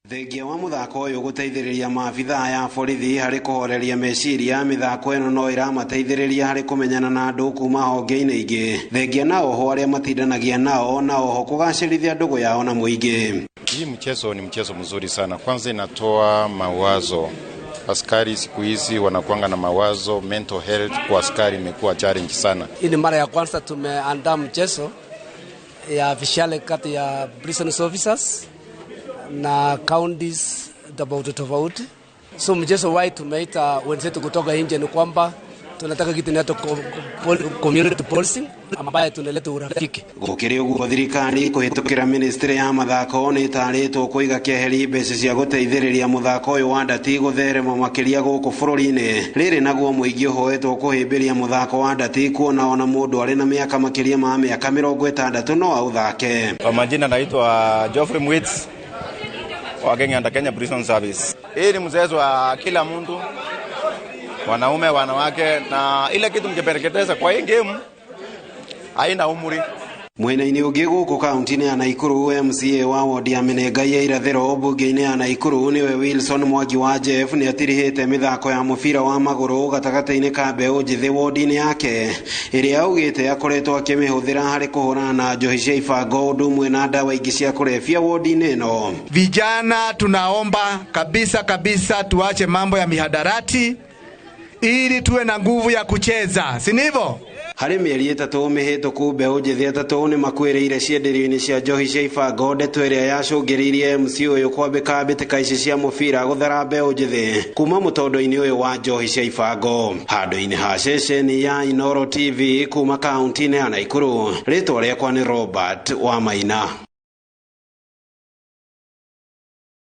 Thengia wa mũthako ũyũ gũteithĩrĩria maabithaa ya borithi harĩ kũhoreria meciria, mĩthako ĩno no ĩramateithĩrĩria harĩ kũmenyana na andũ kuma honge-inĩ ingĩ, thengia na oho arĩa matindanagia nao, na oho kũgacĩrithia ndũgũ yao na mũingĩ. Hii mchezo ni mchezo mzuri sana. Kwanza inatoa mawazo. Askari siku hizi wanakuanga na mawazo, mental health kwa askari imekuwa challenge sana. Hii ni mara ya kwanza tumeandaa mchezo ya vishale kati ya prison officers na counties tofauti tofauti. So mchezo wai tumeita wenzetu kutoka nje ni kwamba tunataka kitu inaitwa community policing ambaye tunaleta urafiki. Gũkĩrĩ ũguo, thirikari kũhĩtũkĩra ministry ya mathako nĩ ĩtarĩtwo kũiga keheri mbeca cia gũteithĩrĩria mũthako ũyũ wa ndati gũtherema makĩria gũkũ bũrũri-inĩ. Rĩrĩ naguo mũingĩ ũhoetwo kũhĩmbĩria mũthako wa ndati, kuona ona mũndũ arĩ na mĩaka makĩria ma mĩaka 60 no aũthake. Kwa majina naitwa Geoffrey Mwits wa Kenya and Kenya Prison Service. Hii ni mchezo wa kila mtu, wanaume, wanawake, na ile kitu mkipereketeza kwa hii game haina umri. Mwena-inĩ ũngĩ gũkũ kaunti-inĩ ya Naikuru, MCA wa wodi ya Menengai ya Irathĩro mbunge-inĩ ya Naikuru nĩwe Wilson Mwangi wa Jeff nĩ atirihĩte mĩthako ya mũbira wa magũrũ gatagatĩ-inĩ ka mbeũ njĩthĩ wodi-inĩ yake, ĩrĩa augĩte akoretwo akĩmĩhũthĩra harĩ kũhũrana na njohi cia ibango ũndũ ũmwe na ndawa ingĩ cia kũrebia wodi-inĩ ĩno. Vijana tunaomba kabisa kabisa tuache mambo ya mihadarati ili tuwe na nguvu ya kucheza, si ndivyo? Harĩ mĩeri 3 mĩhĩtũku, mbeũ njĩthĩ 3 nĩ makuĩrĩire cienderio-inĩ cia njohi cia ibango, ndeto ĩrĩa yacũngĩrĩirie MC ũyũ kwambĩka mbĩtĩka ici cia mũbira gũthara mbeũ njĩthĩ kuma mũtondo-inĩ ũyũ wa njohi cia ibango. Handũ-inĩ ha ceceni ya Inooro TV kuma kaunti-inĩ ya Naikuru, rĩtwa rĩakwa nĩ Robert Wamaina.